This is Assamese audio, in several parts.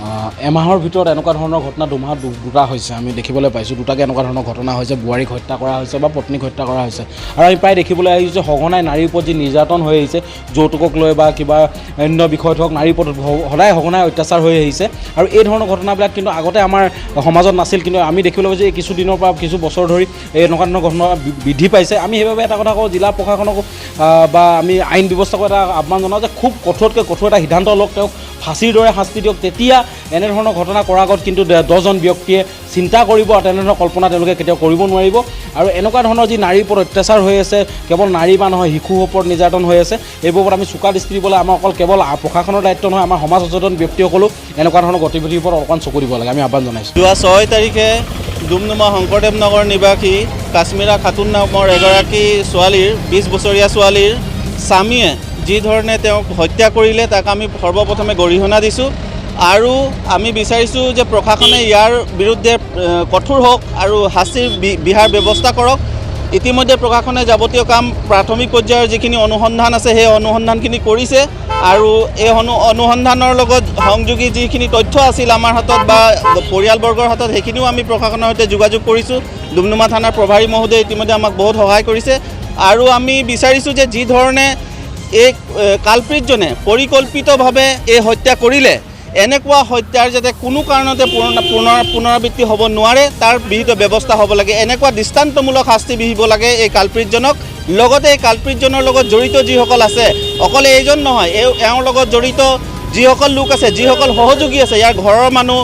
এমাহৰ ভিতৰত এনেকুৱা ধৰণৰ ঘটনা দুমাহত দুটা হৈছে, আমি দেখিবলৈ পাইছোঁ। দুটাকৈ এনেকুৱা ধৰণৰ ঘটনা হৈছে, বোৱাৰীক হত্যা কৰা হৈছে বা পত্নীক হত্যা কৰা হৈছে। আৰু আমি প্ৰায় দেখিবলৈ আহিছোঁ যে সঘনাই নাৰীৰ ওপৰত যি নিৰ্যাতন হৈ আহিছে, যৌতুকক লৈ বা কিবা অন্য বিষয়ত হওক, নাৰীৰ ওপৰত সদায় সঘনাই অত্যাচাৰ হৈ আহিছে। আৰু এই ধৰণৰ ঘটনাবিলাক কিন্তু আগতে আমাৰ সমাজত নাছিল, কিন্তু আমি দেখিবলৈ পাইছোঁ এই কিছুদিনৰ পৰা কিছু বছৰ ধৰি এই এনেকুৱা ধৰণৰ ঘটনা বৃদ্ধি পাইছে। আমি সেইবাবে এটা কথা কওঁ, জিলা প্ৰশাসনকো বা আমি আইন ব্যৱস্থাকো এটা আহ্বান জনাওঁ যে খুব কঠোৰতকৈ কঠোৰ এটা সিদ্ধান্ত লওক, তেওঁক ফাঁচীৰ দৰে শাস্তি দিয়ক। তেতিয়া এনেধৰণৰ ঘটনা কৰাৰ আগত কিন্তু 10জন ব্যক্তিয়ে চিন্তা কৰিব আৰু তেনেধৰণৰ কল্পনা তেওঁলোকে কেতিয়াও কৰিব নোৱাৰিব। আৰু এনেকুৱা ধৰণৰ যি নাৰীৰ ওপৰত অত্যাচাৰ হৈ আছে, কেৱল নাৰী বা নহয়, শিশুৰ ওপৰত নিৰ্যাতন হৈ আছে, এইবোৰৰ ওপৰত আমি চোকা দৃষ্টি দিবলৈ আমাৰ অকল কেৱল প্ৰশাসনৰ দায়িত্ব নহয়, আমাৰ সমাজ সচেতন ব্যক্তিসকলেও এনেকুৱা ধৰণৰ গতিবিধিৰ ওপৰত অকণমান চকু দিব লাগে, আমি আহ্বান জনাইছোঁ। যোৱা 6 তাৰিখে ডুমডুমা শংকৰদেৱ নগৰ নিবাসী কাশ্মীৰা খাতুন নামৰ এগৰাকী ছোৱালীৰ, 20 বছৰীয়া ছোৱালীৰ স্বামীয়ে যি ধৰণে তেওঁক হত্যা কৰিলে, তাক আমি সৰ্বপ্ৰথমে গৰিহণা দিছোঁ। আৰু আমি বিচাৰিছোঁ যে প্ৰশাসনে ইয়াৰ বিৰুদ্ধে কঠোৰ হওক আৰু শাস্তিৰ বিহাৰ ব্যৱস্থা কৰক। ইতিমধ্যে প্ৰশাসনে যাৱতীয় কাম, প্ৰাথমিক পৰ্যায়ৰ যিখিনি অনুসন্ধান আছে, সেই অনুসন্ধানখিনি কৰিছে। আৰু এই অনুসন্ধানৰ লগত সংযোগী যিখিনি তথ্য আছিল আমাৰ হাতত বা পৰিয়ালবৰ্গৰ হাতত, সেইখিনিও আমি প্ৰশাসনৰ সৈতে যোগাযোগ কৰিছোঁ। ডুমডুমা থানাৰ প্ৰভাৰী মহোদয়ে ইতিমধ্যে আমাক বহুত সহায় কৰিছে। আৰু আমি বিচাৰিছোঁ যে যি ধৰণে এই কালপ্ৰিটজনে পৰিকল্পিতভাৱে এই হত্যা কৰিলে, এনেকুৱা হত্যাৰ যাতে কোনো কাৰণতে পুনৰাবৃত্তি হ'ব নোৱাৰে, তাৰ বিহিত ব্যৱস্থা হ'ব লাগে। এনেকুৱা দৃষ্টান্তমূলক শাস্তি বিহিব লাগে এই কালপ্ৰিটজনক। লগতে এই কালপ্ৰিটজনৰ লগত জড়িত যিসকল আছে, অকল এইজন নহয়, এওঁৰ লগত জড়িত যিসকল লোক আছে, যিসকল সহযোগী আছে, ইয়াৰ ঘৰৰ মানুহ,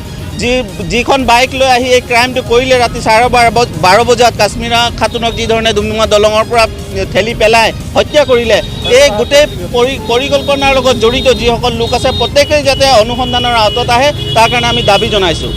যিখন বাইক লৈ আহি এই ক্ৰাইমটো কৰিলে ৰাতি 12:30 বজাত কাশ্মীৰা খাতুনক যি ধৰণে ডুমডুমা দলঙৰ পৰা ঠেলি পেলাই হত্যা কৰিলে, এই গোটেই পৰিকল্পনাৰ লগত জড়িত যিসকল লোক আছে, প্ৰত্যেকেই যাতে অনুসন্ধানৰ আওতাত আহে, তাৰ কাৰণে আমি দাবী জনাইছোঁ।